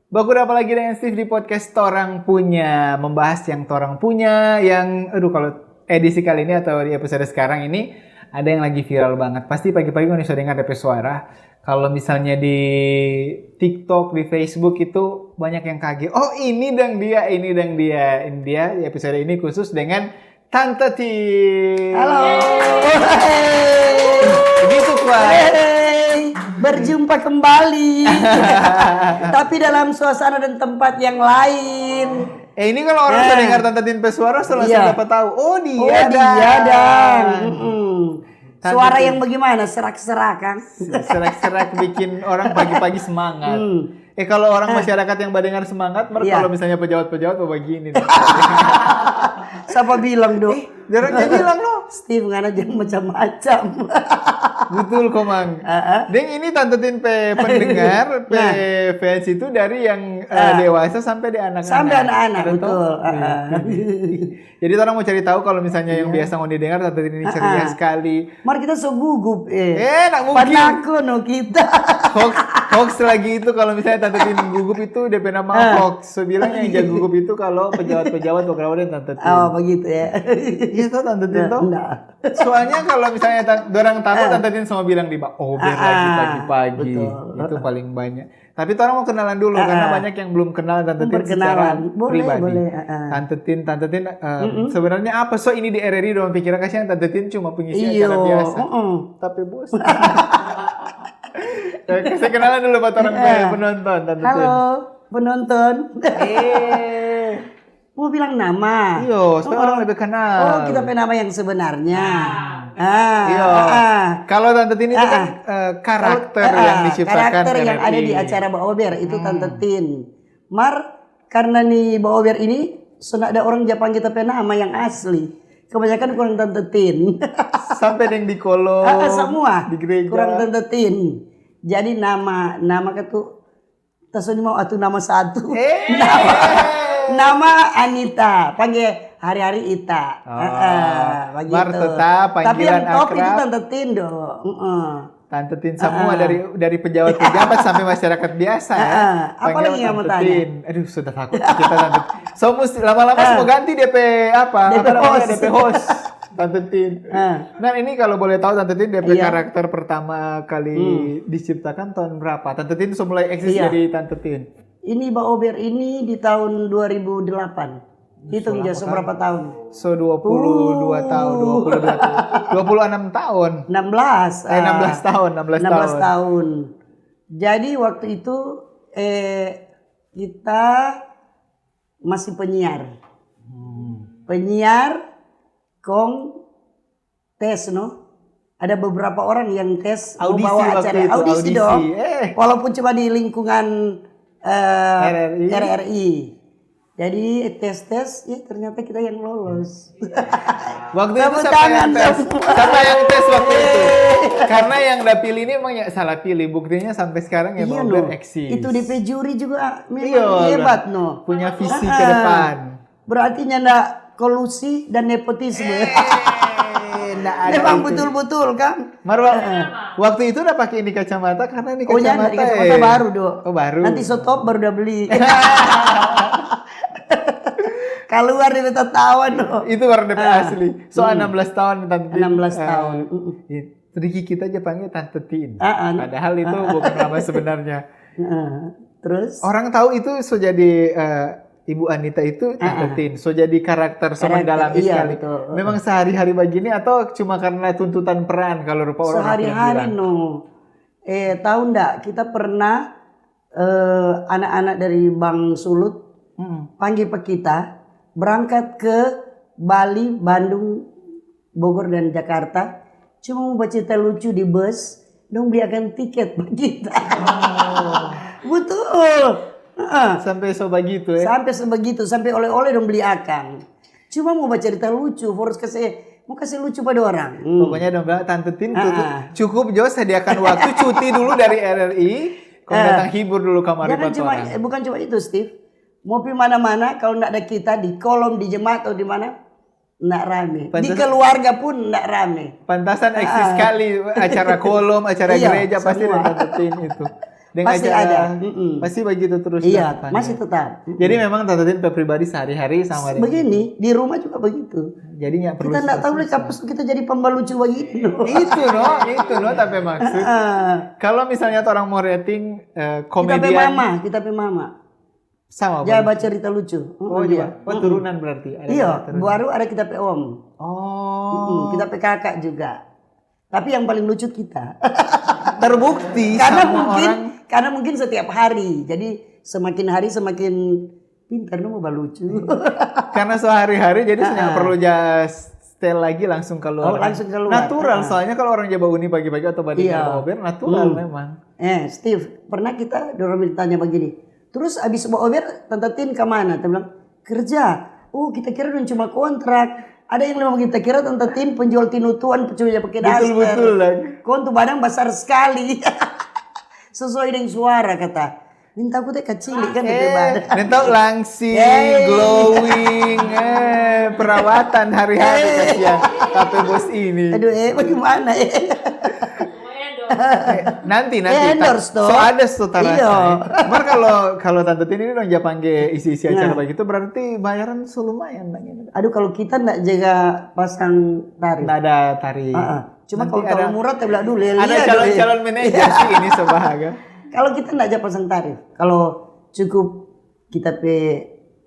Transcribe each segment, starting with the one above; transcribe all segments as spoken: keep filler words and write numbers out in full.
Baku dapa lagi dengan Steve di podcast Torang Punya, membahas yang torang punya, yang, aduh, kalau edisi kali ini atau di episode sekarang ini ada yang lagi viral banget. Pasti pagi-pagi ngoni so dengar depe suara. Kalau misalnya di TikTok, di Facebook itu banyak yang kaget. Oh, ini dang dia, ini dang dia, ini dia. Episode ini khusus dengan Tante Tin. Halo. Begitu, Kuat. Hey, berjumpa kembali. Tapi dalam suasana dan tempat yang lain. Eh, ini kalau orang Eh. sudah dengar Tante Tin pe suara, so langsung Iya. dapat tahu. Oh, dia Oh, dia dang. dang. Mm-mm. Tante Suara Tin. Yang bagaimana? Serak-serak kan? Serak-serak bikin orang pagi-pagi semangat. Hmm. Eh, kalau orang masyarakat yang badengar semangat, mer, Iya. Kalau misalnya pejabat-pejabat mau begini nih. Siapa bilang dong? Dorang dia bilang loh. Steve ngana jangan macam-macam. Betul, Komang. Heeh. Deng, ini Tante Tin pe pendengar, pe Nah. fans itu dari yang eh, Ah. dewasa sampai di anak-anak. Sampai anak-anak, Ada betul. toh? Heeh. Jadi orang mau cari tahu kalau misalnya yang biasa ngoni dengar Tante Tin ini ceria Heeh. Sekali. Mar kita so gugup eh. Eh, nak mungkin. Panako no kita. Hoax, hoax lagi itu kalau misalnya Tante Tin gugup itu depe nama Ah. hoax. So bilang yang jago gugup itu kalau pejabat-pejabat mau kenal dengan Tante Tin. Oh begitu ya. Iya toh, Tante Tin toh? Enggak. Soalnya kalau misalnya tan- dorang tahu Ah. Tante Tin sama bilang di Bak Ober lagi Ah, pagi-pagi. betul. Itu paling banyak. Tapi orang mau kenalan dulu karena Ah. banyak yang belum kenal Tante Tin Perkenalan. secara Boleh, pribadi. Boleh. Ah, ah. Tante Tin, Tante Tin eh, sebenarnya apa so ini di R R I dong pikir kasih yang Tante Tin cuma pengisi Iyo, acara biasa. Heeh. Tapi bos. Eh, saya kenalan dulu buat orang Eh. penonton Tante Tin. Halo penonton. Eh. Mau bilang nama? Iyo, supaya orang lebih kenal. Oh, kita pe nama yang sebenarnya. Ah, Iyo. Ah, ah. Kalau Tante Tin itu Ah, kan ah. eh, karakter Kalau- yang ah, diciptakan karakter yang R R I. Ada di acara Bak Ober itu Tante Tin. Mar karena ni Bak Ober ini so ada orang Japang kita pe nama yang asli. Kebanyakan kurang Tante Tin. Sampai yang di kolom. Ah, ah, semua. Di gereja. Kurang Tante Tin. Jadi nama nama katu tasoni mau atu nama satu. Eh. Nama, nama Anita, panggil hari-hari Ita. Ah, Heeh, begitu. Mar tetap Tapi yang panggilan top itu akrab. Tante Tin dong. Heeh. Tante Tin semua dari dari pejabat-pejabat sampai masyarakat biasa ya. Ah, ah. Apa Panggil lagi yang mau Tante tanya? Tin. Aduh, sudah takut kita Tante. So mesti lama-lama Ah. semua ganti D P apa? D P Apa namanya? host. D P host. Tante Tin. Ah. Nah, ini kalau boleh tahu Tante Tin D P Iya. Karakter pertama kali Hmm. Diciptakan tahun berapa? Tante Tin so mulai eksis Iya. Jadi Tante Tin. Ini Bak Ober ini di tahun dua ribu delapan. Hitung So aja lama so berapa tahun? So dua puluh dua Uh. tahun, dua puluh dua tahun. Dua puluh enam tahun. Enam belas. Eh, enam belas ah, tahun, enam belas enam belas tahun. tahun. Jadi waktu itu eh kita masih penyiar. Hmm. Penyiar kong tes no. Ada beberapa orang yang tes mau Audisi bawa waktu acara itu, audisi, audisi. dong. Eh. Walaupun cuma di lingkungan eh, R R I. R R I. Jadi tes-tes, ya ternyata kita yang lolos. Waktu itu Tepuk siapa tangan yang tes? dong. Siapa yang tes waktu itu? Karena yang udah pilih ini emang ya salah pilih. Buktinya sampai sekarang ya Iya Bak no. Ober eksis. Itu D P juri juga memang Iya, hebat no. Punya visi Ah, ke depan. Berarti nyanda kolusi dan nepotisme. Eh, ndak ada Memang itu. Betul-betul kan? Mar, wa- waktu itu udah pakai ini kacamata karena ini Oh ya, kacamata, ini kacamata eh. Baru do. Oh, baru. Nanti so top baru udah beli. Keluar dari tatawa no. Itu baru D P Ah. asli. So enam belas tahun Tante Tin. Enam belas Eh, tahun. Mm-mm. it- Sedikit kita aja panggil Tante Tin. Ah, ah. Padahal itu bukan nama sebenarnya. Heeh. Terus? Orang tahu itu so jadi eh, Ibu Anita itu Tante Ah, ah. Tin, so jadi karakter, so Karakter, mendalami iya, sekali. Betul. Memang sehari-hari begini atau cuma karena tuntutan peran kalau rupa orang Sehari-hari bilang. No. Eh, tahu ndak kita pernah eh, anak-anak dari Bank Sulut Mm-mm. Panggil pa kita berangkat ke Bali, Bandung, Bogor dan Jakarta. Cuma mau bacerita lucu di bus, dong beli akan tiket pa kita. Betul. Heeh. Sampai so begitu ya. Sampai sebegitu, sampai oleh-oleh dong beli akan. Cuma mau bacerita lucu, harus kasih mau kasih lucu pada orang. Hmm. Pokoknya dong bilang Tante Tin tuh, Ah, ah. Cukup jo sediakan waktu cuti dulu dari R R I, kau Ah. datang hibur dulu kamari Jangan buat cuma orang. Eh, bukan cuma itu, Steve. Mau pi mana-mana kalau ndak ada kita di kolom, di jemaat atau di mana, ndak rame. Di Pantas- keluarga pun ndak rame. Pantasan eksis Ah. sekali acara kolom, acara Iya, gereja pasti semua. ada Tante Tin itu. Deng Pasti acara, ada. Mm-mm. Pasti begitu terus. Iya, Dilakukan, masih ya. Tetap. Jadi memang Tante Tin pe pribadi sehari-hari sama deng Begini, di rumah juga begitu. Jadi nggak perlu Kita nggak tahu lagi susah-susah. kapan kita jadi pembalucu begini. Itu no, itu no tapi maksud. Ah, Kalau misalnya orang mau rating eh, kita pe komedian mama, kita pe mama. Sama Dia apa? baca cerita lucu. Oh, Mm, dia. dia. Oh, turunan berarti. Ada Iya, turunan. Baru ada kita pe om. Oh. Mm, kita pe kakak juga. Tapi yang paling lucu kita. Terbukti Karena sama mungkin orang. Karena mungkin setiap hari. Jadi semakin hari semakin pintar no mau balucu. Karena sehari-hari jadi nggak Ah. perlu ja setel lagi langsung keluar. Oh, langsung keluar. Natural, Ah. Soalnya kalau orang Jawa Uni pagi-pagi atau badai Iya. Jawa Ober, natural Hmm. memang. Eh, Steve, pernah kita dorang tanya begini. Terus abis bawa Ober, Tante Tin ke mana? Dia bilang, kerja. Oh, kita kira dong cuma kontrak. Ada yang bilang kita kira Tante Tin penjual tinutuan cuma ya pakai daster. Betul-betul lagi. Kong tu badan besar sekali. Sesuai dengan suara kata. Minta aku teh kacili kan dia Eh, badan. mentau langsing, Hey. glowing, eh, perawatan hari-hari Hey. kasihan. Tapi bos ini. Aduh, eh, bagaimana eh? Eh, nanti nanti Eh, ta- endorse tuh. So ada so tarasa. Iya. Mar kalau kalau Tante Tin ini dong ja pangge isi-isi acara Nah. begitu berarti bayaran so lumayan dang ini. Aduh, kalau kita ndak jaga pasang tarif. Nggak ada tarif. Ah, ah. Cuma Nanti kalau ada- terlalu murah, tapi bilang dulu ya. Ada Lihat dulu, ya. calon-calon manajer sih ini sebahaga. Kalau kita ndak jaga pasang tarif, kalau cukup kita pe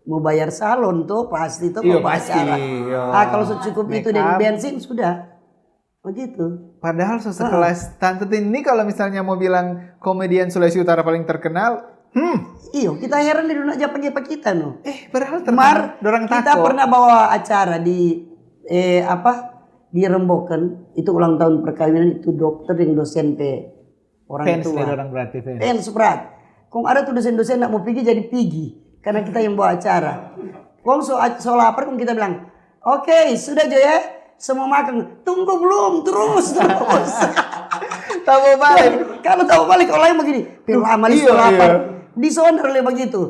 mau bayar salon tuh pasti tuh Iya, mau pasti, acara. Iya. Ah, kalau so cukup itu Make deng up. Bensin sudah. Begitu. Padahal so sekelas Tante Tin ini kalau misalnya mau bilang komedian Sulawesi Utara paling terkenal, hmm, Iyo, kita heran di dunia Jepang apa kita no. Eh, padahal terkenal. Mar, Dorang kita tako. Pernah bawa acara di eh apa di Remboken, itu ulang tahun perkawinan itu dokter yang dosen pe orang Fans tua. Dari orang berarti fans. Fans berat. Kong ada tuh dosen-dosen nak mau pergi jadi pigi karena kita yang bawa acara. Kong so, so lapar kong kita bilang, oke sudah jo ya, semua makan. Tunggu belum, terus terus. Tamu balik. Kalau tahu balik orang lain begini, "Pe lama ni Iya, so lapar." Iya. Di sana le begitu.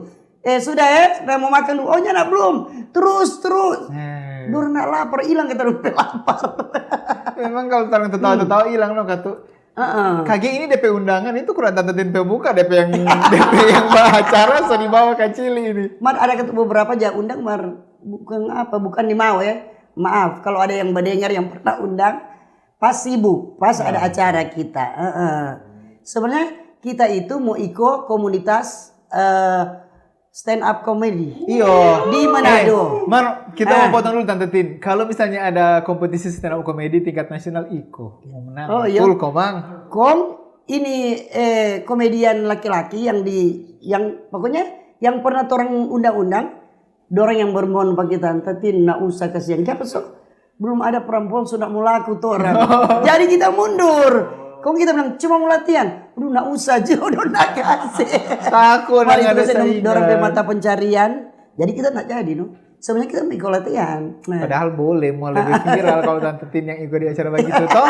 Eh sudah ya, sudah mau makan dulu. Oh nyana belum. Terus terus. Eh, Dor nak lapar, hilang kita dong pe lapar. Memang kalau orang tertawa-tertawa hilang no katu. Heeh. Kage ini D P undangan itu kurang Tante Tin pe muka, D P yang D P yang bawa acara so dibawa kacili ini. Mar ada katu beberapa ja undang mar bukan apa, bukan di mau ya. Maaf kalau ada yang badengar yang pernah undang, pas sibuk, pas ada acara kita. Heeh. Sebenarnya kita itu mau iko komunitas eh, stand up comedy. Iyo. Di Manado. Eh, Mar, kita Ah. mau potong dulu Tante Tin. Kalau misalnya ada kompetisi stand up comedy tingkat nasional, iko mau menang. Oh, iya. Full komang. Kong ini eh, komedian laki-laki yang di yang pokoknya yang pernah torang undang-undang, dorang yang bermohon pa kita, Tante Tin, nda usah kasihan. Kiapa so? Belum ada perempuan so nda mau laku torang. Jadi kita mundur. Kong kita bilang cuma mau latihan. Aduh, nda usah jo, dong nda kasih. Tako Mar nang itu ada kasihan dong, saingan. Dorang pe mata pencarian. Jadi kita nda jadi no. Sebenarnya kita mau iko latihan. Nah. Padahal boleh, mau lebih viral kalau Tante Tin yang ikut di acara begitu toh.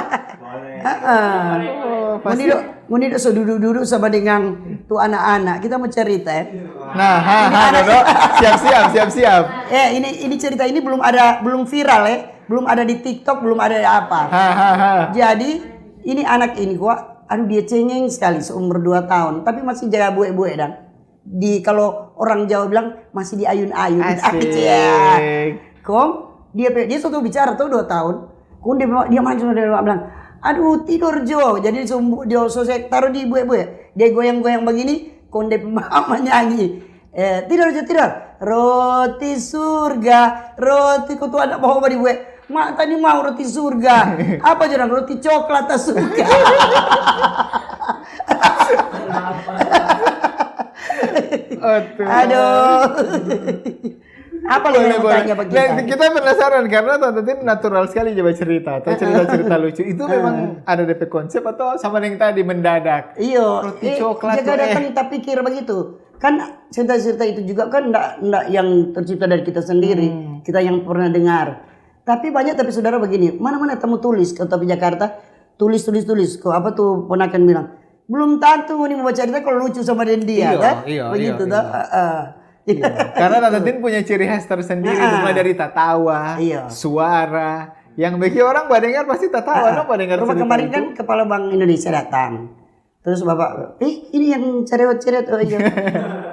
Heeh. Oh, Ngoni pasti. do, ngoni do so dudu-dudu sama dengan tu anak-anak. Kita mau cerita ya. Nah, ha, ha, Dodo. Siap-siap, siap-siap. Eh ini ini cerita ini belum ada, belum viral ya, belum ada di TikTok, belum ada di apa. Ha, ha, ha. Jadi ini anak ini kwa, aduh dia cengeng sekali seumur dua tahun, tapi masih jaga bue-bue dang. Di kalau orang Jawa bilang masih di ayun-ayun. Asik. Ya. Kong dia pe- dia suatu bicara tuh dua tahun. Kong dia dia mancung dia bilang, aduh tidor jo. Jadi sumbu- dia so saya taruh di bue-bue. Dia goyang-goyang begini. Kong dia mama nyanyi. Eh, tidor jo tidor. Roti surga, roti kutu ada bawa di bue. Mak tadi mau roti surga. Apa jo dang roti coklat tak suka. Aduh. Aduh. Apa lagi Boleh, yang mau boleh. tanya bagi Nah, kita? Kita penasaran karena Tante Tin natural sekali coba cerita atau cerita-cerita lucu. Itu memang ada D P konsep atau sama yang tadi mendadak? Iyo, Roti eh, coklat jaga tuh, eh. Datang tak pikir begitu. Kan cerita-cerita itu juga kan ndak ndak yang tercipta dari kita sendiri. Kita yang pernah dengar. Tapi banyak tapi saudara begini, mana-mana tamu tulis kalau tapi Jakarta, tulis tulis tulis. Kok apa tuh ponakan bilang, belum tentu ini mau baca cerita kalau lucu sama dengan dia Iya, kan? Iya, Begitu iya, toh. Iya. Heeh. Iya. Karena Tante Tin punya ciri khas tersendiri, Nah. Mulai dari tatawa, Iya. Suara, yang bikin orang badengar pasti tatawa, Ah, no badengar rumah cerita kemarin itu. Kan kepala Bank Indonesia datang. Terus bapak, "Eh, ini yang cerewet-cerewet." "Oh iya."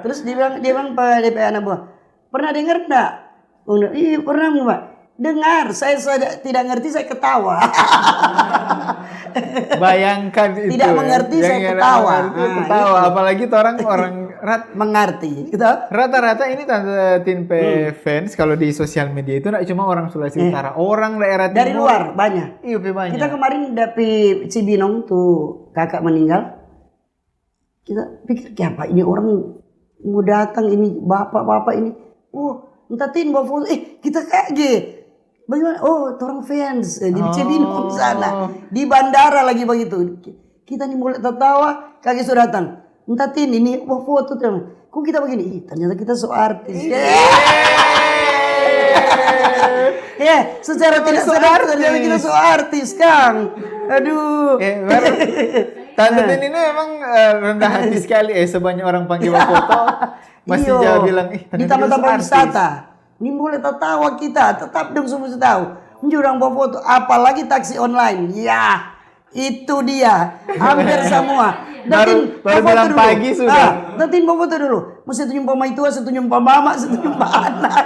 Terus dia bilang, dia bilang pa dia pe anak buah, "Pernah dengar ndak?" Ih, pernah, Mbak. "Dengar, saya saja tidak ngerti, saya ketawa." Bayangkan itu. Tidak mengerti, saya ketawa. Ketawa, apalagi orang orang rat mengerti gitu. Rata-rata ini Tante Tin pe fans kalau di sosial media itu nggak cuma orang Sulawesi Utara, orang daerah dari timur. Luar banyak. Iya, pe banyak. Kita kemarin dapi Cibinong tuh kakak meninggal. Kita pikir kayak apa ini orang mau datang ini bapak-bapak ini. Oh, minta Tin bawa foto. Eh, kita kaget. Bagaimana? Oh, orang fans eh, di Cibinong sana. Di bandara lagi begitu. Kita nih mulai tertawa, kage sudah datang. Minta Tin ini bawa foto tuh. Kok kita begini? Ih, ternyata kita so artis. Ya, secara tidak sadar ternyata kita so artis, Kang. Aduh. Eh, baru Tante Tin ini memang eh, rendah hati sekali eh sebanyak orang panggil foto masih Iyo, jawab bilang ih di taman-taman wisata. Ini boleh tertawa kita, tetap dong semua tahu. Ini orang bawa foto, apalagi taksi online. Ya, itu dia. Hampir semua. Baru- baru bilang pagi sudah. Datin bawa foto dulu. Mesti tunjuk pa maitua, mesti tunjuk pa mama, mesti tunjuk pa anak.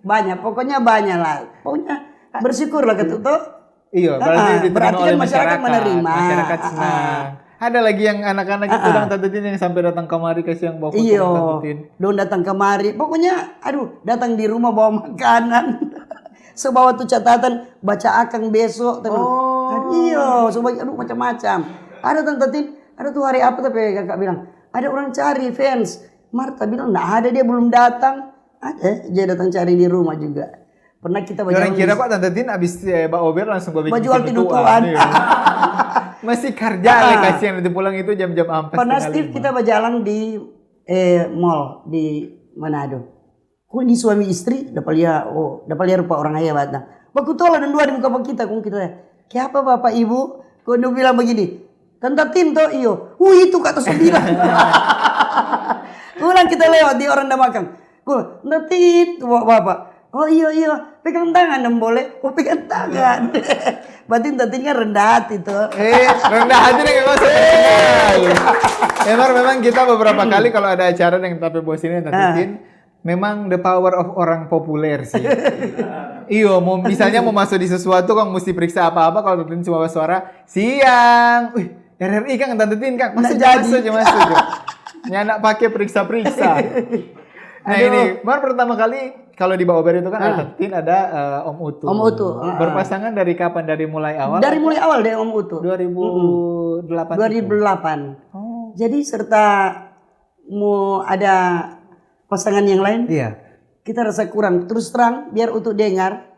Banyak, pokoknya banyak lah. Pokoknya bersyukur lah gitu tuh. Iya, berarti Ah, diterima berarti kan oleh masyarakat masyarakat. Menerima. Masyarakat Ah, senang. Ada lagi yang anak-anak itu Ah, ah. Dang Tante Tin yang sampai datang kemari kasih yang bawa foto Iyo, Tante Tin. dong datang kemari. Pokoknya, aduh, datang di rumah bawa makanan. So bawa tuh catatan, baca akang besok terus. Oh. Aduh, iyo, so baca, aduh macam-macam. Ada Tante Tin, ada tuh hari apa tapi kakak bilang, ada orang cari fans. Marta bilang nggak ada, dia belum datang. Ada, dia datang cari di rumah juga. Pernah kita Orang bajalan kira di- kok Tante Tin abis eh, bawa Uber langsung bawa bikin Bajual kue tidutuan. Tuan, iya. Masih kerja Ah. lah kasihan nanti pulang itu jam-jam empat Pernah setengah Steve lima. Kita bajalan di eh, mall di Manado. Kok ini suami istri dapat lihat, oh, dapat lihat rupa orang hebat nah. Baku tolong dan dua di muka kita, kong kita, "Kiapa bapak ibu?" Kong dia bilang begini, "Tante Tin to?" "Iyo." "Uh, itu kata sembilan." Ulang kita lewat di orang da makang. Kong, "Tante Tin," tu bapak. "Oh iyo, iyo, pegang tangan dong boleh?" "Oh, pegang tangan." Berarti Tante Tin kan rendah hati tuh. Eh, rendah hati deh memang. Memang memang kita beberapa kali kalau ada acara yang tapi bos ini Tante Ah. Tin, memang the power of orang populer sih. Iyo, mau misalnya mau masuk di sesuatu kan mesti periksa apa-apa kalau Tante Tin cuma bersuara siang. Wih, R R I kan Tante Tin kan masuk Nggak masuk jadi. masuk. Nyanak pakai periksa-periksa. Nah Aduh. Ini, baru pertama kali kalau di Baober itu kan Ah. Tante Tin ada eh, Om Utu. Om Utu, ah, ah. Berpasangan dari kapan? Dari mulai awal? Dari mulai awal deh Om Utu. dua ribu delapan itu. dua ribu delapan. Oh. Jadi serta mau ada pasangan yang lain, Iya. kita rasa kurang. Terus terang, biar Utu dengar,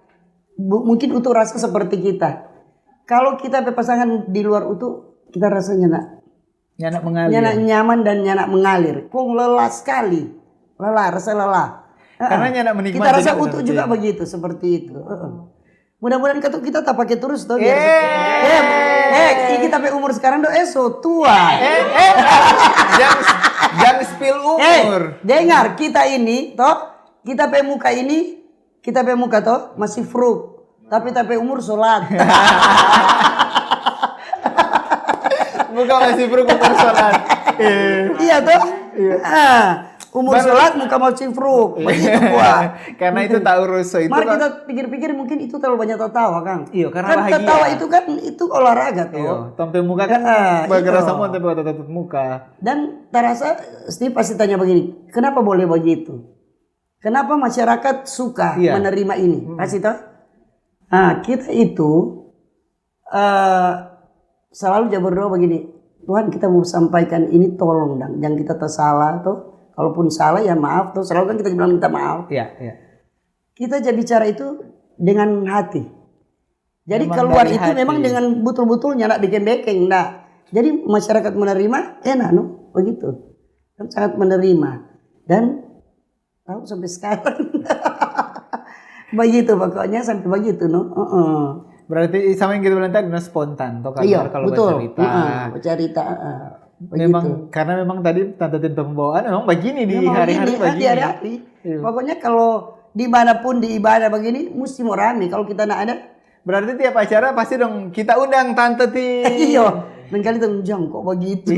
bu- mungkin Utu rasa seperti kita. Kalau kita pe pasangan di luar Utu, kita rasanya nak Nyanak mengalir. nyanak nyaman dan nyanak mengalir. Kong lelah sekali, lelah, rasa lelah. Karena Heeh. nyanak menikmati Kita rasa kan Utu seperti juga itu. Begitu, seperti itu. Heeh. Mudah-mudahan katu kita tak pakai terus tuh biar Eh. eh, eh, kita pe umur sekarang tuh eh so tua. Eh, eh, jangan jangan spill Eh, umur. Dengar kita ini toh, kita pe muka ini, kita pe muka toh masih fruk, tapi tapi umur solat. Muka masih fruk, umur solat. Eh. Iya toh? Iya. Ah, umur Baru- solat muka masih fruk. Begitu gua. Karena itu tak urus so itu Mari kan. Kita pikir-pikir mungkin itu terlalu banyak tertawa, Kang. Iya, karena Kan bahagia. Tertawa itu kan itu olahraga tuh. Iya, tampe muka kan Ah, bergerak iya. semua tapi ada tutup muka. Dan terasa Steve pasti tanya begini, kenapa boleh begitu? Kenapa masyarakat suka Iya. Menerima ini? Pasti toh? Nah, kita itu eh, selalu ja berdoa begini, Tuhan kita mau sampaikan ini tolong dang, jangan kita tersalah toh. Kalaupun salah ya maaf toh, selalu kan kita bilang minta maaf. Iya, iya. Kita ja bicara itu dengan hati. Jadi Memang keluar dari itu hati. Memang dengan betul-betul nyanak bekeng-bekeng, ndak. Jadi masyarakat menerima, enak no, begitu. Kan sangat menerima dan tahu sampai sekarang. Begitu pokoknya sampai begitu no. Heeh. Berarti sama yang kita bilang tadi, no, spontan toh, Iya, kalau betul. Bercerita. Heeh, bercerita. Heeh. Begitu. Memang karena memang tadi Tante Tin pembawaan memang begini di Memang hari-hari begini, begini. di hari-hari. Iya. Pokoknya kalau dimanapun di ibadah begini mesti mau rame. Kalau kita ndak ada, Berarti tiap acara pasti dong kita undang Tante Tin. Iya. Lain kali tong jam kok bagitu.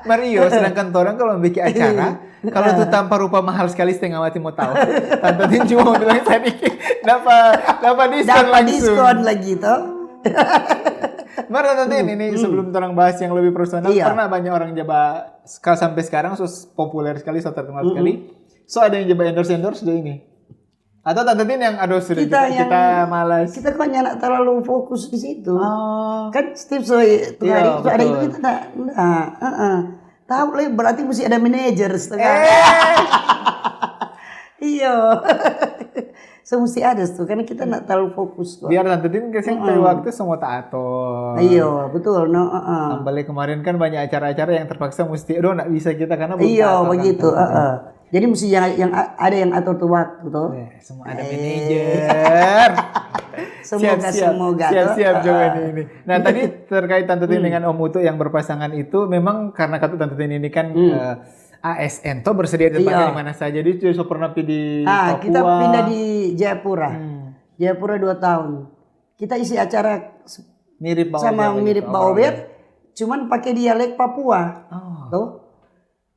Mario, sedangkan torang kalau bikin acara, kalau tu tampa rupa mahal sekali, setengah mati mo tau. Tanta Tin cuma mo bilang sadiki, dapa dapa diskon Dapat langsung. Diskon lagi toh. Mar, Tanta Tin, ini sebelum torang bahas yang lebih personal, Iya. Pernah banyak orang ja ba, sampe sekarang so populer sekali, so terkenal sekali. So ada yang ja ba endorse endorse sudah ini. Atau Tanta Tin yang, aduh, sudah Kita kita, yang- kita malas. Kita kan nggak terlalu fokus di situ. Oh. Kan setiap sore itu Iya, hari itu ada itu betul. kita nggak, nggak, heeh. Tahu lah, berarti mesti ada manajer sekarang. Eh, Iya. So mesti ada tuh, karena kita nggak terlalu fokus kok. Biar Tanta Tin kasih waktu semua taatur. Iya, betul. No, heeh. Tambah lagi kemarin kan banyak acara-acara yang terpaksa mesti, aduh, nggak bisa kita karena belum Iya, taatur kan, begitu. Tanta Tin. Heeh. Jadi mesti yang, yang a- ada yang atur tuh waktu tuh. Eh, semua ada manajer. Semoga, Siap-siap. semoga. Siap-siap Tuh. juga ini, ini. Nah, tadi terkait Tanta Tin dengan Om Utu yang berpasangan itu, memang karena katu Tanta Tin ini kan eh, A S N toh, bersedia dipakai Iya. di mana saja. Dia juga so pernah pi di Ah, Papua. Kita pindah di Jayapura. Hmm. Jayapura dua tahun. Kita isi acara s- Mirip Bang sama Ober mirip gitu, Bang orang Ober, cuman pakai dialek Papua. Oh. Tuh.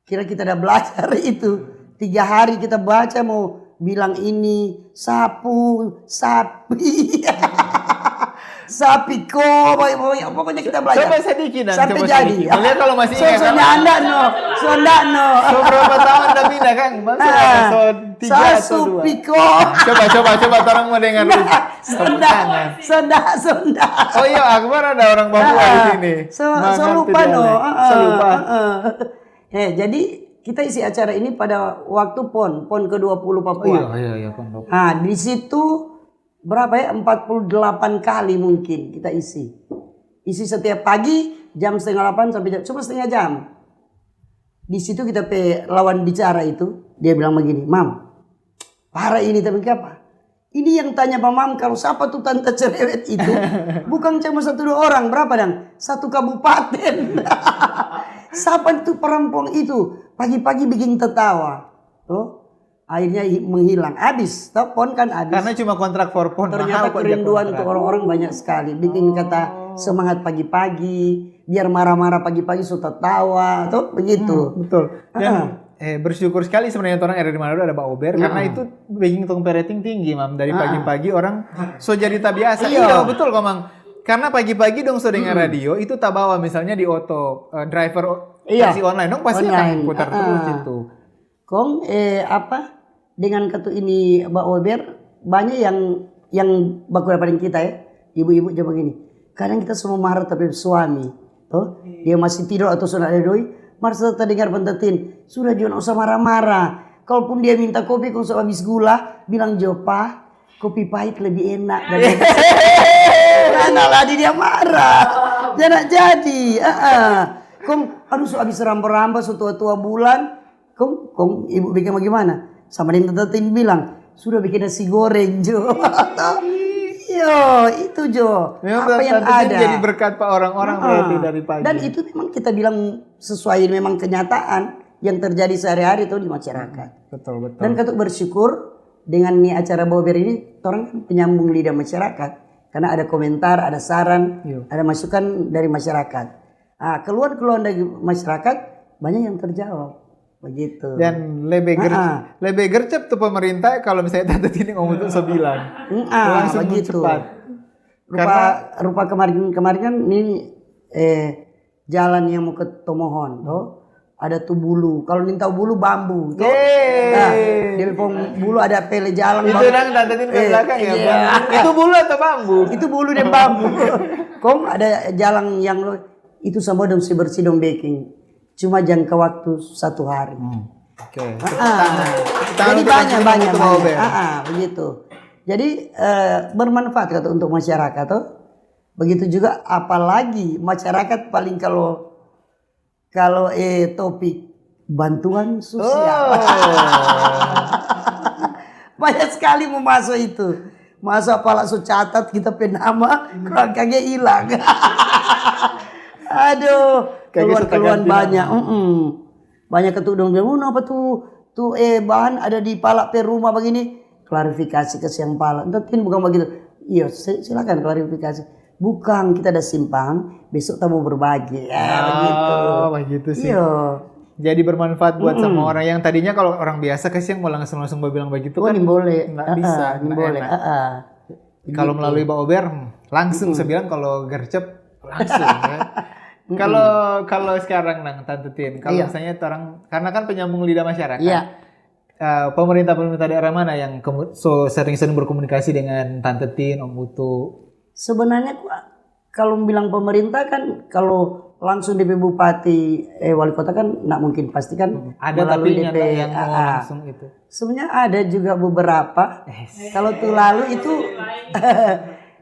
Kira kita udah belajar itu. Tiga hari kita baca mau bilang ini sapu, sapi, sapi ko, pokoknya- pokoknya kita belajar. Coba sedikit dong, Sampai coba jadi. sedikit. Melihat kalau masih So, ingat, so kan? Nda no, so nda no. So berapa tahun tapi indah kan? Bang, so, Ah, so tiga saya atau dua. Supiko. Coba, coba, coba, orang mau dengar dulu. Sonda, sonda, sonda. Oh iya, Akbar ada orang Papua di sini. So, Makan so lupa tidak no. ada. Ah, So lupa. Ah, ah. Eh, jadi kita isi acara ini pada waktu pon, pon ke dua puluh Oh Papua. Iya, iya, iya, pon Papua. Nah, di situ berapa ya? Empat puluh delapan kali mungkin kita isi. Isi setiap pagi jam setengah delapan sampai jam, cuma setengah jam. Di situ kita pe lawan bicara itu, dia bilang begini, "Mam, parah ini, tapi apa? Ini yang tanya pa Mam, kalau sapa tu tanta cerewet itu, bukan cuma satu dua orang, berapa dang? Satu kabupaten. Sapa tu perempuan itu pagi-pagi bikin tertawa?" Tuh, akhirnya hi- menghilang. Abis, toh, pon kan abis. Karena cuma kontrak for pon. Ternyata Mahal kok dia kerinduan kontrak. Untuk orang-orang banyak sekali. Bikin kata semangat pagi-pagi, biar marah-marah pagi-pagi so tertawa, toh, begitu. Betul. Dan eh, bersyukur sekali sebenarnya orang ada di Manado ada Bang Ober karena itu bikin tong pe rating tinggi, Mam, dari pagi-pagi orang so jadi tabiasa. Iya. Iya, betul kok, Mang. Karena pagi-pagi dong so dengar radio itu tabawa misalnya di oto eh, driver o- Iya. Taksi online dong pasti akan Online. Putar Ah. Terus itu. Kong eh apa dengan katu ini Bang Ober banyak yang yang baku dapatin kita ya, ibu-ibu jawab begini. Kadang kita semua marah tapi suami, toh dia masih tidur atau sudah ada doi, mar sudah terdengar pentatin, sudah juga usah marah-marah. Kalaupun dia minta kopi kong so habis gula, bilang jo, "Pa, kopi pahit lebih enak dari." Karena lagi dia marah, dia nak jadi. Ah, ah. Kong aduh so habis ramba-ramba so tua-tua bulan, kong kong ibu bikin bagaimana? Sama dengan tadi bilang, sudah bikin nasi goreng jo. Yo, itu jo. Memang Apa yang Tante Tin ada? Jadi berkat pak orang-orang Ah, berarti dari pagi. Dan itu memang kita bilang sesuai memang kenyataan yang terjadi sehari-hari tuh di masyarakat. Betul, betul. Dan katu bersyukur dengan ni acara Bang Ober ini, orang kan penyambung lidah masyarakat. Karena ada komentar, ada saran, Iya. Ada masukan dari masyarakat. Ah, keluhan-keluhan dari masyarakat banyak yang terjawab. Begitu. Dan lebih ger Ah, ah. Lebih gercep tuh pemerintah kalau misalnya Tante Tin ngomong tuh sembilan. Mm, ah, Langsung begitu. Cepat. Rupa, rupa kemarin kemarin kan ini eh jalan yang mau ke Tomohon tuh ada tuh bulu. Kalau nintau bulu bambu tuh. Yeay. Nah, di pong bulu ada pele jalan. Itu Bang. dang Tante Tin ke Eh, belakang ya, iya. Bang? Itu bulu atau bambu? Itu bulu dan bambu. Kong ada jalan yang lo itu semua dong si bersih dong beking. Cuma jangka waktu satu hari. Hmm. Oke. Ah, Tangan jadi kita banyak cium banyak untuk banyak. Ober. Ah, ah, begitu. Jadi eh, bermanfaat kata untuk masyarakat tuh. Begitu juga apalagi masyarakat paling kalau kalau eh topik bantuan sosial. Oh. Banyak sekali mau masuk itu. Masuk apala so catat kita pe nama, kurang kage hilang. Aduh, Kage so keluhan-keluhan taganti banyak. nama. Mm-mm. Banyak ketu dong bilang, "Oh, napa tu tu eh bahan ada di pala pe rumah begini?" Klarifikasi ke siang pala. Entar tin bukan begitu. Iya, si- silakan klarifikasi. Bukan kita ada simpang, besok kita mau berbagi. Ya, begitu. Oh, begitu sih. Iya. Jadi bermanfaat buat sama orang yang tadinya kalau orang biasa kasihan mau langsung langsung bilang begitu Oh, kan ini boleh. nggak Ah, bisa, ah, ini nggak boleh. enak. Ah, ah. Kalau melalui Ba Ober langsung saya bilang kalau gercep langsung ya. Kalau kalau sekarang nang Tante Tin, kalau Iya. Misalnya orang karena kan penyambung lidah masyarakat. Iya. Eh, pemerintah pemerintah daerah mana yang kemu- so sering-sering berkomunikasi dengan Tante Tin, Om Utu? Sebenarnya ku- kalau bilang pemerintah kan, kalau langsung D P bupati, eh, wali kota kan nggak mungkin, pasti kan Ada tapi melalui yang, D P, yang mau ah, ah. Langsung itu. Sebenarnya ada juga beberapa. Kalau tu lalu itu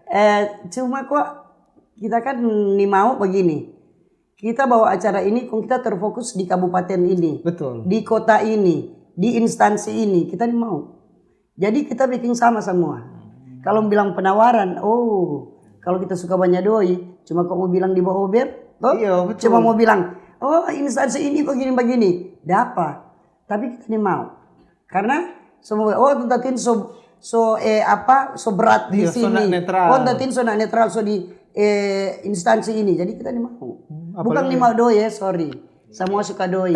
eh, cuma kok kita kan ni mau begini. Kita bawa acara ini kong kita terfokus di kabupaten ini, Betul. di kota ini, di instansi ini. Kita ni mau. Jadi kita bikin sama semua. Kalau bilang penawaran, oh, kalau kita suka banyak doi, cuma kok mau bilang di Ba Ober, toh? Iya, betul. Cuma mau bilang, oh, instansi ini begini-begini, dapat. Tapi kita ni mau. Karena semua, oh, Tante Tin so, so eh apa, so berat di Iya, so sini. nak netral. Oh, Tante Tin so nak netral, so di eh instansi ini. Jadi kita ni mau. Bukan apalagi- ni mau doi ya, sorry. Semua suka doi.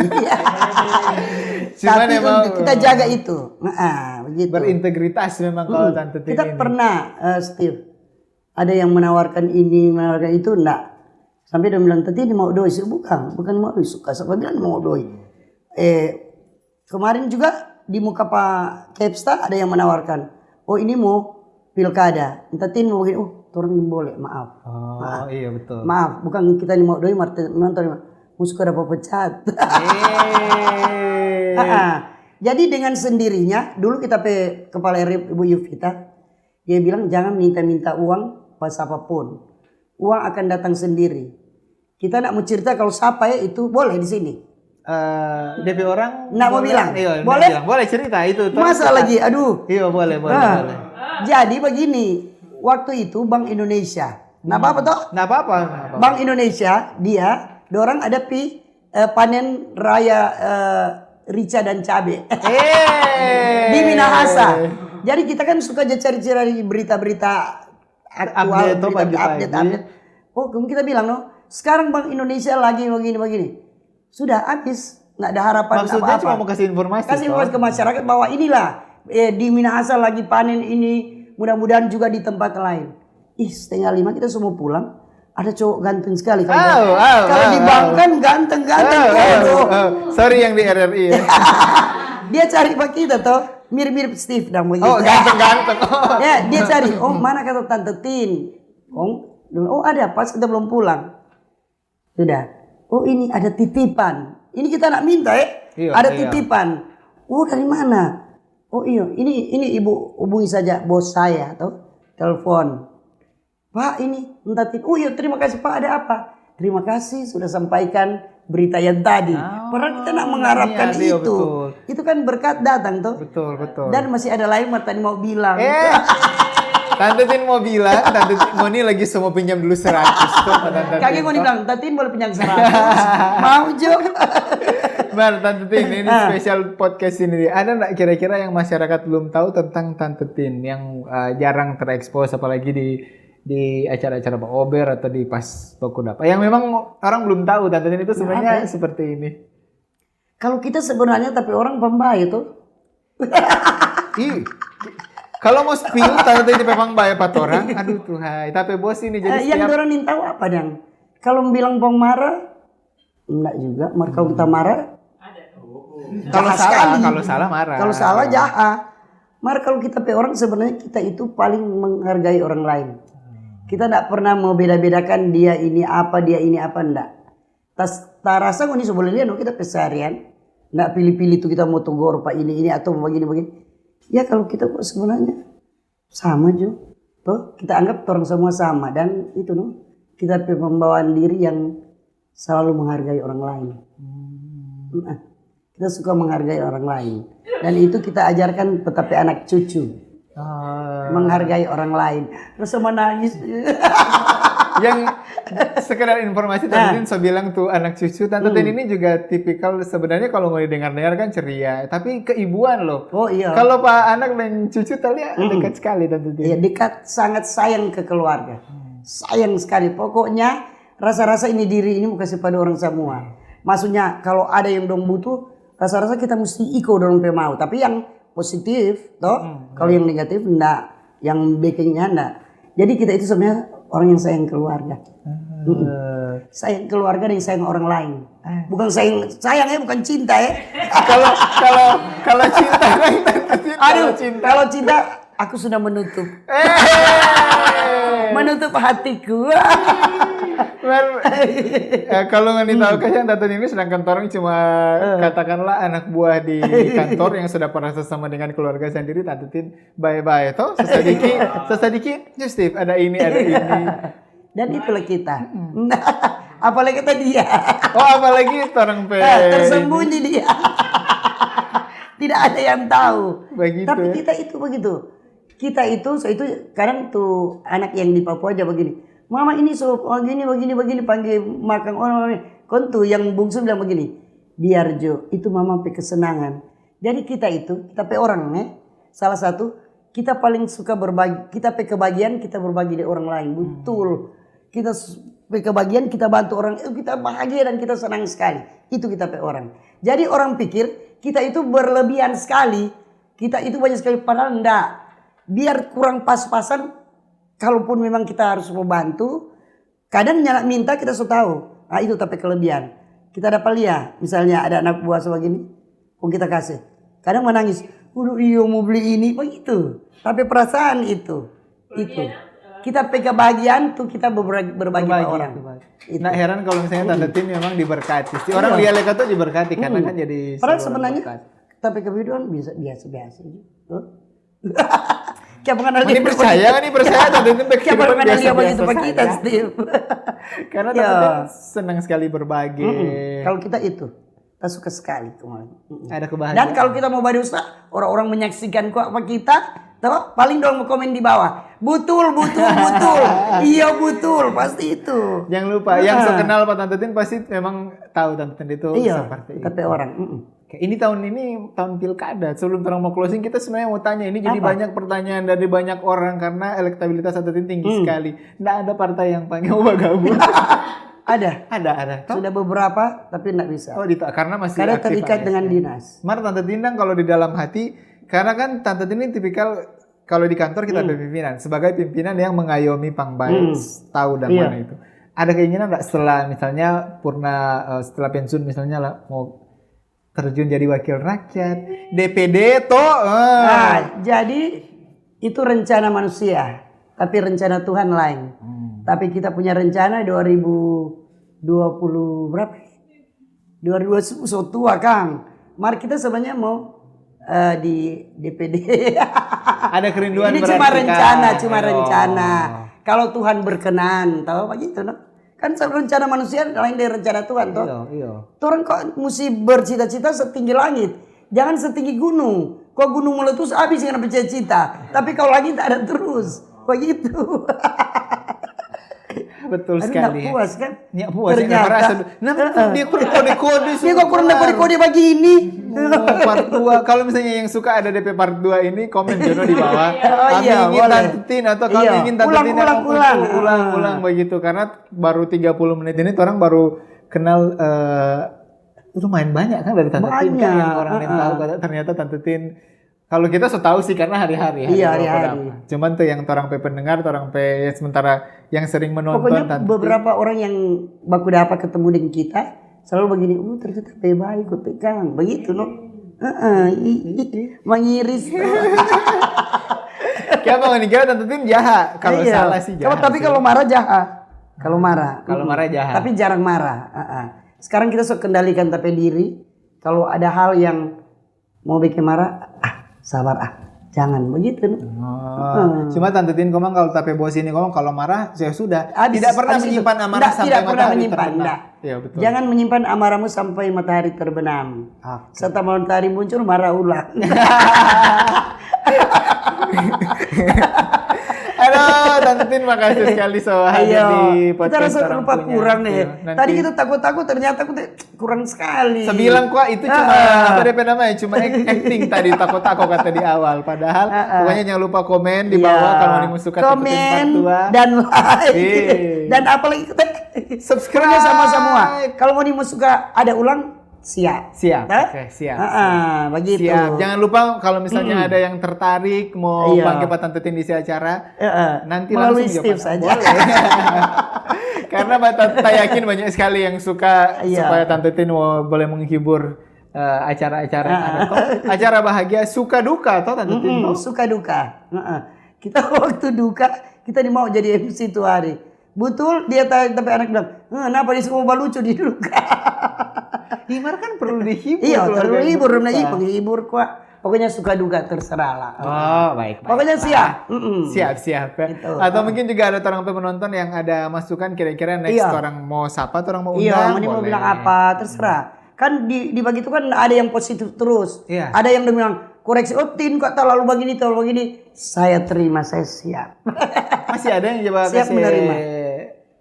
Cuman Tapi emang untuk kita jaga itu. Nah, begitu. Berintegritas memang kalau Tante Tin Kita ini. Pernah, eh, Steve, ada yang menawarkan ini, menawarkan itu, enggak. Sampai dia bilang, "Tante Tin mau doi." Saya, "Bukan, bukan mau doi, suka." Sampai bilang mau doi. Eh, kemarin juga di muka Pak Kepsta ada yang menawarkan, "Oh, ini mau pilkada. Tante Tin mau begini." "Oh, torang boleh, maaf." Oh, iya betul. Maaf, bukan kita ni mau doi, Martin, memang tadi mau suka dapat pecat. Eh. Ah, ah. Jadi dengan sendirinya, dulu kita pe kepala R I Ibu Yuvita, dia bilang jangan minta-minta uang pas apapun. Uang akan datang sendiri. Kita nak mau cerita kalau siapa ya itu boleh di sini. Eh, D P orang Nggak mau bilang. Iya, nggak Boleh? bilang. Boleh cerita itu. Terus Masa kita- lagi, aduh. Iya, boleh, boleh, Ah. boleh. Jadi begini, waktu itu Bank Indonesia. Nah, apa toh? Nggak apa-apa. Nggak apa-apa. Bank Indonesia dia dorang ada pi eh, panen raya eh, rica dan cabe Eh. di Minahasa. Jadi kita kan suka aja cari-cari berita-berita aktual, Update tuh berita pagi-pagi. Update, update. Oh, kita bilang no, sekarang Bank Indonesia lagi begini-begini. Sudah habis, nggak ada harapan Maksudnya apa-apa. Cuma mau kasih informasi. Kasih toh? Informasi ke masyarakat bahwa inilah eh, di Minahasa lagi panen ini, mudah-mudahan juga di tempat lain. Ih, setengah lima kita semua pulang. Ada cowok ganteng sekali. Kalau Oh, oh, kalau oh, di oh. Bank kan ganteng-ganteng Oh, cowok. oh, oh. Sorry yang di R R I ya. Dia cari pak kita toh, mirip-mirip Steve dong begitu. Oh, ganteng-ganteng. Oh. Ya, dia cari, "Oh, mana kata Tante Tin?" Kong, "Oh, ada, pas kita belum pulang." Sudah. "Oh, ini ada titipan." Ini kita nak minta ya. Iya, Ada iya. Titipan. "Oh, dari mana?" "Oh, iya, ini ini ibu hubungi saja bos saya tuh. Telepon. Pak, ini minta tip. Oh, iya, terima kasih Pak, ada apa?" "Terima kasih sudah sampaikan berita yang tadi." Oh, Padahal kita nak mengharapkan iya, iya, itu. Betul. Itu kan berkat datang tuh. Betul, betul. Dan masih ada lain mata mau bilang. Eh, Tante Tin mau bilang, Tante Tin mau nih lagi semua pinjam dulu seratus tuh sama Tante Tin. Kage mau dibilang, "Tante Tin boleh pinjam seratus." Mau jo. Mar, Tante Tin, ini Ah. Spesial podcast ini. Ada nggak kira-kira yang masyarakat belum tahu tentang Tante Tin yang eh, jarang terekspos, apalagi di di acara-acara Ba Ober atau di pas Bakudapa? Yang memang orang belum tahu Tante Tin itu sebenarnya Apa? Seperti ini. Kalau kita sebenarnya tapi orang pambae tuh. Ih, kalau mau spill Tante Tin itu memang bayar patorang. Aduh Tuhan, tapi bos ini jadi Eh, yang setiap orang ning tahu apa dang? Kalau bilang bong marah, enggak juga. Mar kalau kita marah, kalau jahat salah, sekali. Kalau salah marah. Kalau salah jahat. Mar kalau kita pe orang sebenarnya kita itu paling menghargai orang lain. Kita enggak pernah mau beda-bedakan dia ini apa, dia ini apa, enggak. Tas tarasa ngoni so boleh lia no kita pe seharian, enggak pilih-pilih tu kita mau togor pa ini ini atau begini begini. Ya kalau kita kok sebenarnya sama jo. Toh, kita anggap torang semua sama dan itu no. Kita pe pembawaan diri yang selalu menghargai orang lain. Nah, kita suka menghargai orang lain. Dan itu kita ajarkan pe ta pe anak cucu. Ah. Menghargai orang lain. Terus sama nangis. Yang sekedar informasi Tante Tin so bilang tuh anak cucu, Tante Tin ini juga tipikal sebenarnya kalau mau didengar-dengar kan ceria, tapi keibuan loh. Oh iya. Kalau pa anak dan cucu tadi dekat sekali Tante Tin. Iya, dekat, sangat sayang ke keluarga. Sayang sekali. Pokoknya Rasa-rasa ini diri ini mo kase pa dorang samua. Maksudnya, kalo ada yang dong butuh, rasa-rasa kita musti iko dorang pe mau. Tapi yang positif, to. Kalo yang negatif, nda. Yang bikinnya nda. Jadi kita itu sebenarnya orang yang sayang keluarga. Mm-mm. Sayang keluarga dan sayang orang lain. Bukan sayang, sayang ya, bukan cinta ya. Kalau kalau kalau cinta kan, cinta, Aduh, cinta. Kalau cinta, aku sudah menutup. Menutup hatiku. Mer, eh, kalau nggak tahu kasihan Tante Tin ini, sedangkan orang cuma katakanlah anak buah di kantor yang sudah pernah sama dengan keluarga sendiri, Tante Tin bye-bye toh, sesedikit, sesedikit, just Steve, ada ini, ada ini. Dan itulah kita. Apalagi kita dia. Oh, apalagi orang pe Eh, tersembunyi dia. Tidak ada yang tahu. Begitu, Tapi ya. Kita itu begitu. Kita itu, so itu kadang tuh anak yang di Papua aja begini. Mama ini so begini, begini, begini, panggil makan orang. Kon tuh yang bungsu bilang begini, biar jo, itu mama pe kesenangan. Jadi kita itu, kita pe orang nih, salah satu, kita paling suka berbagi, kita pe kebahagiaan kita berbagi di orang lain, betul. Kita s- pe kebahagiaan kita bantu orang, itu kita bahagia dan kita senang sekali. Itu kita pe orang. Jadi orang pikir kita itu berlebihan sekali, kita itu banyak sekali, padahal ndak. Biar kurang pas-pasan, kalaupun memang kita harus mau bantu, kadang nyanda minta kita so tahu. Ah, itu tapi kelebihan. Kita dapat lia, misalnya ada anak buah so begini, kong kita kasih. Kadang menangis, udah iyo mau beli ini, begitu. Tapi perasaan itu, itu. Kita pe kebahagiaan tuh kita berbagi, berbagi sama orang. Nah, heran kalau misalnya Tante Tin memang diberkati. Si orang lia leka tuh diberkati karena kan jadi Padahal seorang sebenarnya berkat. Tapi kehidupan biasa biasa biasa aja. Tuh. Kayak pernah Ini percaya kan? Ini percaya Tante Tin? Kayak pernah dia begitu bagi kita, Steve. Karena Tante Tin senang sekali berbagi. Kalau kita itu, kita suka sekali kemarin. Ada kebahagiaan. Dan kalau kita mau berdosa, orang-orang menyaksikan kok apa kita, toh, paling dong mau komen di bawah. Betul, betul, betul. Iya betul, pasti itu. Jangan lupa, yang so kenal Pak Tante Tin pasti memang tahu Tante Tin itu Iya, seperti itu. Tapi orang. Mm-mm. Oke, ini tahun ini tahun pilkada. Sebelum orang mau closing, kita sebenarnya mau tanya. Ini jadi banyak pertanyaan dari banyak orang karena elektabilitas Tante Tin tinggi sekali. Nggak ada partai yang pengen mau bergabung. Ada. Ada, ada. Toh? Sudah beberapa, tapi nggak bisa. Oh, di, karena masih Karena aktif terikat A S N. Dengan dinas. Mar Tante Tin dang kalau di dalam hati, karena kan Tante Tin ini tipikal, kalau di kantor kita ada pimpinan, sebagai pimpinan yang mengayomi pangbai, tahu dan Iya. Mana itu. Ada keinginan nggak setelah misalnya purna, eh, setelah pensiun misalnya lah, mau terjun jadi wakil rakyat, D P D toh? Eh. Nah, jadi itu rencana manusia, tapi rencana Tuhan lain. Tapi kita punya rencana dua ribu dua puluh berapa? Dua ribu dua puluh so tua, Kang. Mar kita sebenarnya mau eh, di D P D. Ada kerinduan Ini berarti, cuma rencana, Kang. Cuma Ayo. Rencana. Kalau Tuhan berkenan, tahu begitu, no? Kan selalu rencana manusia lain dari rencana Tuhan, toh? Iya, iya. Orang kok mesti bercita-cita setinggi langit, jangan setinggi gunung. Kok gunung meletus habis dengan bercita-cita, tapi kalau langit ada terus, begitu. Betul Aduh, sekali. Nggak puas kan? Ya puas, Ternyata. Nah, dia kurang kode-kode. Dia kok kurang kode-kode begini. Oh, part dua. Kalau misalnya yang suka ada D P part dua ini, komen dulu di bawah. Oh, Kami iya, ingin boleh. Tante Tin atau kami Iya. Ingin Tante Ulang, Tin ulang, yang ulang. Ulang, ulang begitu. Karena baru tiga puluh menit ini orang baru kenal, eh, lumayan banyak kan dari Tante Tin kan, Banyak, yang orang yang heeh. Tahu kata ternyata Tante Tin. Kalau kita so tahu sih karena hari-hari. Iya, Hari hari-hari. Cuman tuh yang orang pe pendengar, orang pe ya, sementara yang sering menonton Pokoknya Tante Tin. Beberapa orang yang baku dapat ketemu dengan kita selalu begini, uh ternyata baik kok tegang begitu, no? Heeh, i- i- mengiris. Kayak apa nih, kira Tante Tin jaha. Kalau Iya. Salah sih jaha. Kalau tapi kalau marah jaha. Kalau marah. Kalau marah jaha. Tapi jarang marah. Heeh. Sekarang kita so kendalikan tapi diri. Kalau ada hal yang mau bikin marah, ah sabar ah, jangan begitu. No? Oh, cuma Tante Tin ngomong kalau tape bos ini ngomong kalau marah ya sudah. Tidak pernah menyimpan amarah sampai matahari terbenam. Tidak pernah menyimpan. Iya, betul. Jangan menyimpan amarahmu sampai matahari terbenam. Setelah matahari muncul, marah ulang. Aduh, Tante Martin, makasih sekali so hadir Iya, di kita podcast rasa Orang lupa Punya. kurang nih. Iya, nanti Tadi kita takut-takut, ternyata aku teh kurang sekali. Sebilang kok itu cuma Ah. apa D P namanya? Cuma ek- acting tadi, takut-takut kata di awal. Padahal Ah, ah. Pokoknya jangan lupa komen di Iya. bawah kalau mau suka takutin part Komen dua. Dan like. Iya. Dan apalagi kita Subscribe. Pokoknya sama-sama. Kalau mau nih mau suka ada ulang, siap. Siap. Hah? Oke, siap. Ah, ah, begitu. Siap. Jangan lupa kalau misalnya ada yang tertarik mau Iya. panggil Pak Tante Tin di si acara, Eh, eh. nanti Melalui langsung juga Steve pada saja. boleh. Karena Pak Tante yakin banyak sekali yang suka Iya. supaya Tante Tin mau, boleh menghibur eh, acara-acara yang Ah. ada kok. Acara bahagia suka duka toh Tante Tin Mm-mm, toh? Suka duka. Heeh. Kita waktu duka, kita nih mau jadi M C itu hari. Betul, dia ta- tapi anak bilang, "Eh, kenapa dia semua balucu di duka?" Imar kan perlu dihibur. Iya, Keluarga terhibur, yang nah, iya, berduka. Penghibur kok. Pokoknya suka duka terserah lah. Oh, baik, baik. Pokoknya siap. Mm-mm. Siap, siap. Ya. Gitu. Atau mungkin juga ada orang pe penonton yang ada masukan kira-kira next Iya. orang mau sapa atau orang mau Iya, undang. mau, mau Boleh. Bilang apa, terserah. Kan di, di begitu kan ada yang positif terus. Iya. Ada yang dia bilang, "Koreksi, oh, Tin, kok terlalu begini, terlalu begini." Saya terima, saya siap. Masih ada yang coba Siap kasih menerima.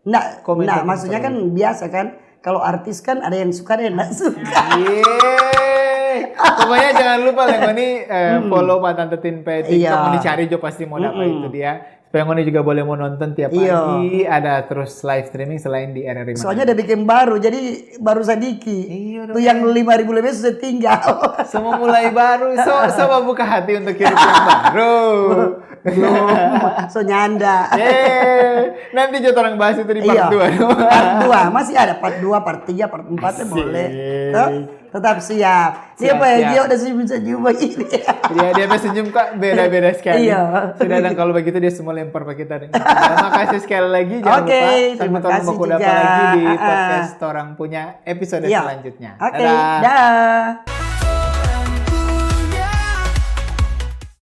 Nggak, komen nah, ke maksudnya teman-teman. Kan biasa kan, kalau artis kan ada yang suka, ada yang nggak suka. Yeay. Pokoknya jangan lupa lah ngoni eh, follow Pak Tante Tin pe TikTok, Iya. ngoni cari jo pasti mau dapat itu dia. Supaya ngoni juga boleh mau nonton tiap Iya. pagi, ada terus live streaming selain di R R I Manado. Soalnya ada bikin baru, jadi baru sadiki. Iya dong. Tuh yang lima ribu lebih sudah tinggal. Semua mulai baru, so, so buka hati untuk hidup yang baru. Belum, so nyanda. Eh, nanti jo orang bahas itu di part Iya. dua. Part dua, masih ada part dua, part tiga, part empat, Asik. Boleh. Tuh, tetap siap. Siap, Siapa yang siap. Gio udah senyum-senyum begini? Dia dia pe senyum kok beda-beda sekali. Iya. Sudah dong kalau begitu dia semua lempar ke kita dengan. Terima kasih sekali lagi. Jangan Oke, lupa terima sampai ketemu kasih kuda juga. Lagi di Ah, ah. Podcast Orang Punya episode Iya. Selanjutnya. Oke, Dadah. Dah.